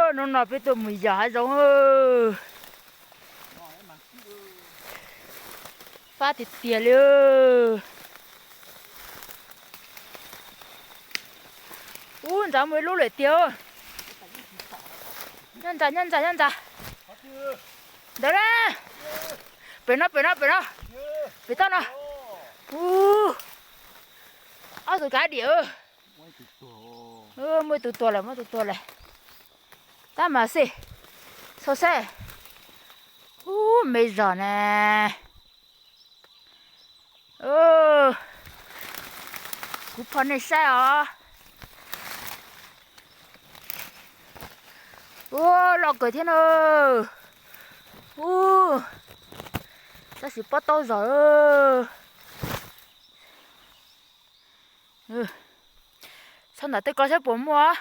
Hnub no peb tuaj mus yos hav zoov. Fab tiag tiag li. Ub, ntsav muaj ib lub lawm tiag. Nyob ntsa, nyob ntsa, nyob ntsa. Ntawd na. Pem no, pem no, pem no. Pem toj no. Ub, ob tug kav diam. Muaj ib tug tuag lawm, muaj ib tug tuag lawm. Tab mas xij, xauj seb. Ub, me zog na. Kuv pho nej saib os. Ub, loj kawg thiab na. Ub, tab sis pob taub zog. Txhob ntam tej ko saib puas muaj.